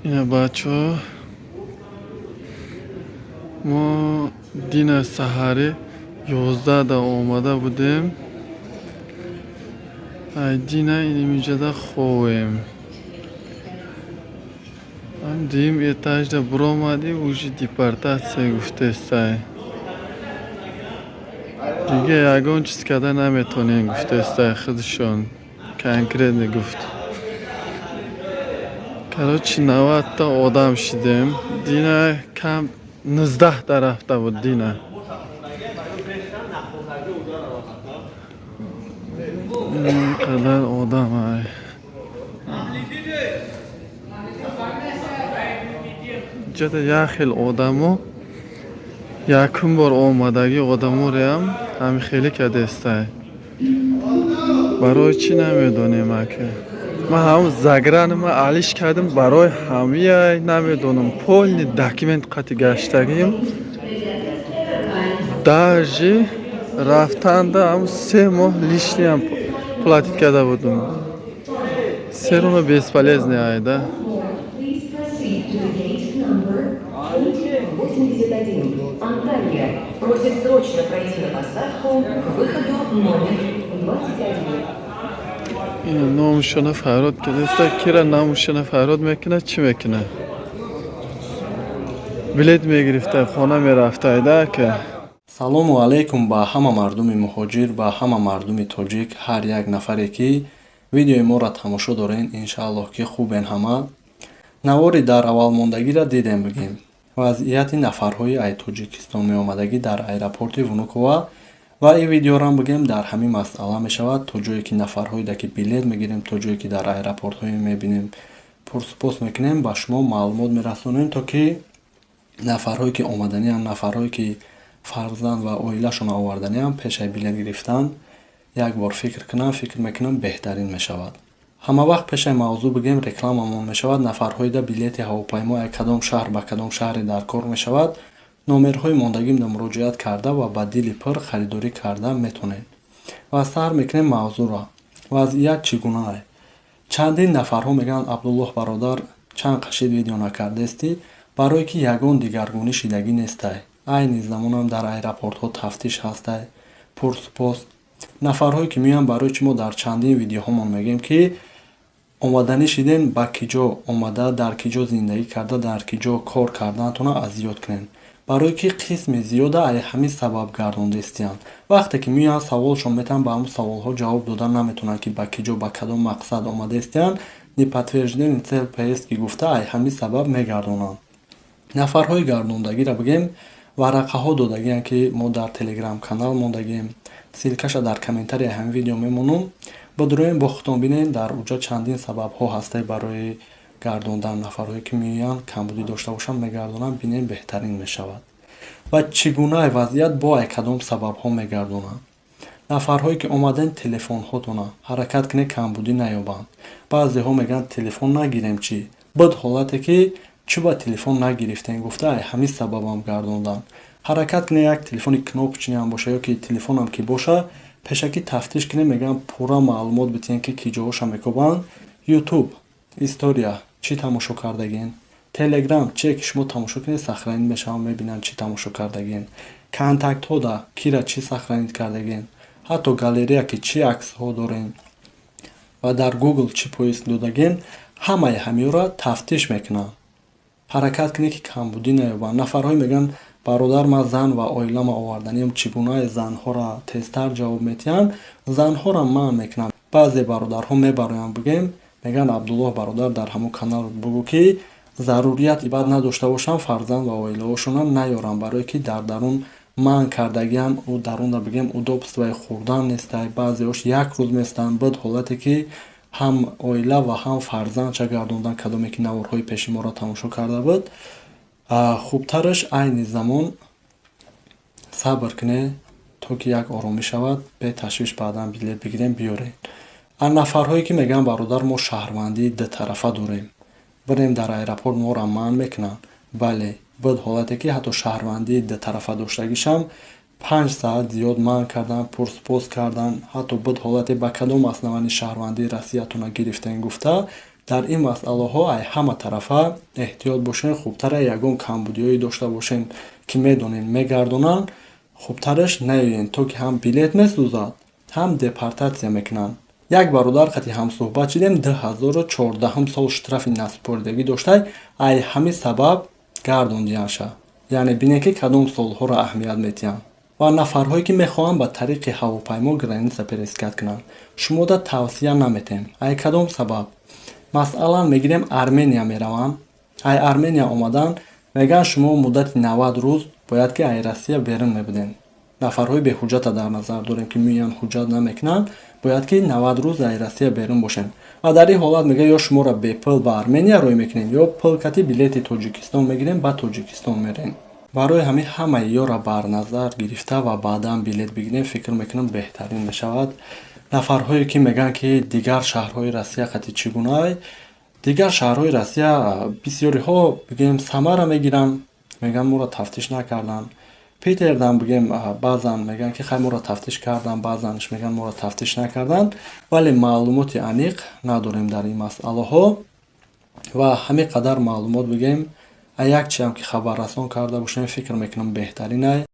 Ина, бачаҳо, мо дина саҳарӣ 11-да омада будем. Ай дина инҷода ховем. Дуюм этажда буромадӣ, уже депортация гуфтестай. Дига ягон чиз карда наметонем, гуфтестай, худшон конкретно гуфт. Короче, 90-та одам шидем. Дина кам 19-та рафта буд дина. Ин қадар одам ай. Ҷода як хел одамо, якум бор омадагӣ одамореам ҳамин хеле кардестай. Барои чӣ намедонем, ака. Ман ҳамун загранма алиш кардам, барои ҳамияй намедонам. Полный документ қати гаштагим. Даже рафтанда ҳамун 3 моҳ лишний ам платить карда будум. Всё равно бесполезный айда. Please proceed to the gate number 81. Анталья просит срочно пройти на посадку к выходу номер 21. Ина, номушона фарёд кардеста. Кира номушона фарёд мекунад, чӣ мекунад? Билет мегирифта, хона мерафтайда, ака. Салому алайкум ба ҳама мардуми муҳоҷир, ба ҳама мардуми тоҷик, ҳар як нафаре, ки видеои моро тамошо дорен. Иншааллоҳ, ки хубен ҳама. Навори дар аввалмондагиро дидем, бигем, вазъияти нафарҳои ай Тоҷикистон меомадагӣ дар аэропорти Внуково. Ва ин видеорам, бигем, дар ҳамин масъала мешавад. То ҷое ки нафарҳоеда ки билет мегирем, то ҷое ки дар аэропортҳое мебинем, пурсупос мекунем, ба шумо маълумот мерасонем, то ки нафарҳое ки омаданиам, нафарҳое ки фарзанд ва оилашонро оварданиам, пешаи билет гирифтан як бор фикр кунам. Фикр мекунам, беҳтарин мешавад. Ҳама вақт пешаи мавзӯъ, бигем, рекламамон мешавад. Нафарҳоеда билети ҳавопаймо аз кадом шаҳр ба кадом шаҳре дар кор мешавад, номерҳои мондагимда муроҷиат карда ва ба дили пур харидорӣ карда метонед. Ва сар мекунем мавзӯъро. Вазъият чӣ гунае? Чандин нафарҳо мегӯянд: «Абдуллоҳ бародар, чанд қашид видео накардестӣ?» Барое ки ягон дигаргунӣ шидагӣ нестай. Айни замонам дар аэропортҳо тафтиш ҳастай, пурсупос. Нафарҳое ки меоянд, барои чи мо дар чандин видеоҳомон мегӯем, ки омаданӣ шидем, ба ки ҷо омада, дар ки ҷо зиндагӣ карда, дар ки ҷо кор кардаатонро аз ёд кунед, барое ки қисми зиёда ай ҳамин сабаб гардондестиянд. Вақте ки меоянд, саволшон метавонанд, ба ҳамун саволҳо ҷавоб дода наметавонанд, ки ба ки ҷо, ба кадом мақсад омадаистиянд. Неподтверждение цель поездки гуфта, ай ҳамин сабаб мегардонанд. Нафарҳои гардондагиро, бигем, варақаҳо додагианд, ки мо дар телеграм-канал мондагием. Ссылка ша дар комментарияи ҳамин видео мемонам. Бидуроем, бо худтон бинед. Дар уҷа чандин сабабҳо ҳастай барои гардондан. Нафарҳое ки меоянд, камбудӣ дошта бошанд, мегардонанд. Бинем, беҳтарин мешавад. Ва чӣ гунаи вазъият, бо ай кадом сабабҳо мегардонанд? Нафарҳое ки омаден, телефонҳотона ҳаракат кунед, камбудӣ наёбанд. Баъзеҳо мегӯянд: «Телефон нагирем чӣ?» Буд ҳолате, ки чӣ ба телефон нагирифтем гуфта, ай ҳамин сабабам гардонданд. Ҳаракат кунед, як телефони кнопочный ам боша ё ки телефонам ки боша, пешакӣ тафтиш кунед. Мегӯям, пурра маълумот битиҳем, ки ки ҷоҳоша мекобанд. Ютуб история чӣ тамошо кардагин, Телеграм чие ки шумо тамошо кунед, сохранить мешаванд, мебинанд, чӣ тамошо кардагин, контактҳода кира чӣ сохранить кардагин, ҳатто галерея ки чӣ аксҳо дорем ва дар Гугл чӣ поиск додагин, ҳамаи ҳамиёро тафтиш мекунанд. Ҳаракат кунед, ки камбудӣ наёбанд. Нафарҳое мегӯянд: «Бародар, ман зан ва оилама оварданиам, чӣ гунаи занҳоро тезтар ҷавоб метиҳанд?» Занҳоро манъ мекунанд. Баъзе бародарҳо мебароянд, бигем, мегӯянд: «Абдуллоҳ бародар, дар ҳамон канал бугӯ, ки зарурият баъд надошта бошанд, фарзанд ва оилаҳошонро наёранд, барое ки дар дарун манъ кардагианд. Ӯ дарунда, бигем, удобство и хӯрдан нестай. Баъзеҳош як рӯз местанд.» Буд ҳолате, ки ҳам оила ва ҳам фарзандша гардондан. Кадоме ки наворҳои пеши моро тамошо карда буд, хубтараш айни замон сабр кунед, то ки як оромӣ шавад, беташвиш баъдан билет бигирем, биёрем. А нафарҳое ки мегӯянд: «Бародар, мо шаҳрвандии дутарафа дорем, бирем дар аэропорт моро манъ мекунанд?» Бале, буд ҳолате, ки ҳатто шаҳрвандии дутарафа доштагишам 5 саат зиёд манъ карданд, пурсупос карданд. Ҳатто буд ҳолате, ба кадом основании шаҳрвандии Россиятона гирифтем гуфта. Дар ин масъалаҳо ай ҳама тарафа эҳтиёт бошен. Хубтара ягон камбудиҳое дошта бошен, ки медонен, мегардонанд, хубтараш наёен, то ки ҳам билет месӯзад, ҳам депортатсия мекунанд. Як бародар қати ҳамсӯҳбат шидем, 2014-ум сол штрафи насупоридагӣ доштай, ай ҳамин сабаб гардондиянша. Яъне бинед, ки кадом солҳоро аҳамият метиҳанд. Ва нафарҳое, ки мехоҳанд ба тариқи ҳавопаймо граница пересекать кунанд, шумода тавсия наметем. Ай кадом сабаб? Масалан, мегирем, Армения мераванд, ай Армения омадан, мегӯянд, шумо муддати 90 рӯз бояд ки ай Россия берун мебудем. Нафарҳои беҳуҷҷата дар назар дорем, ки меоянд, ҳуҷҷат намекунанд, бояд ки 90 рӯз ай Россия берун бошем. Ва дар ин ҳолат мегӯяд, ё шуморо бепул ба Армения рӯй мекунем, ё пул кати билети Тоҷикистон мегирем, ба Тоҷикистон мерем. Барои ҳамин ҳамаи ёро бар назар гирифта ва баъдан билет бигирем, фикр мекунам, беҳтарин мешавад. Нафарҳое, ки мегӯянд, ки дигар шаҳрҳои Россия қати чӣ гунай, дигар шаҳрҳои Россия бисёриҳо, бигем, Самара мегиранд, мегӯянд, моро тафтиш накарданд. Питердам, бигем, баъзан мегӯянд, ки хай, моро тафтиш карданд, баъзанш мегӯянд, моро тафтиш накарданд, вале маълумоти аниқ надорем дар ин масъалаҳо. Ва ҳамин қадар маълумот, бигем, як чиам ки хабаррасон карда бошем, фикр мекунам, беҳтаринай.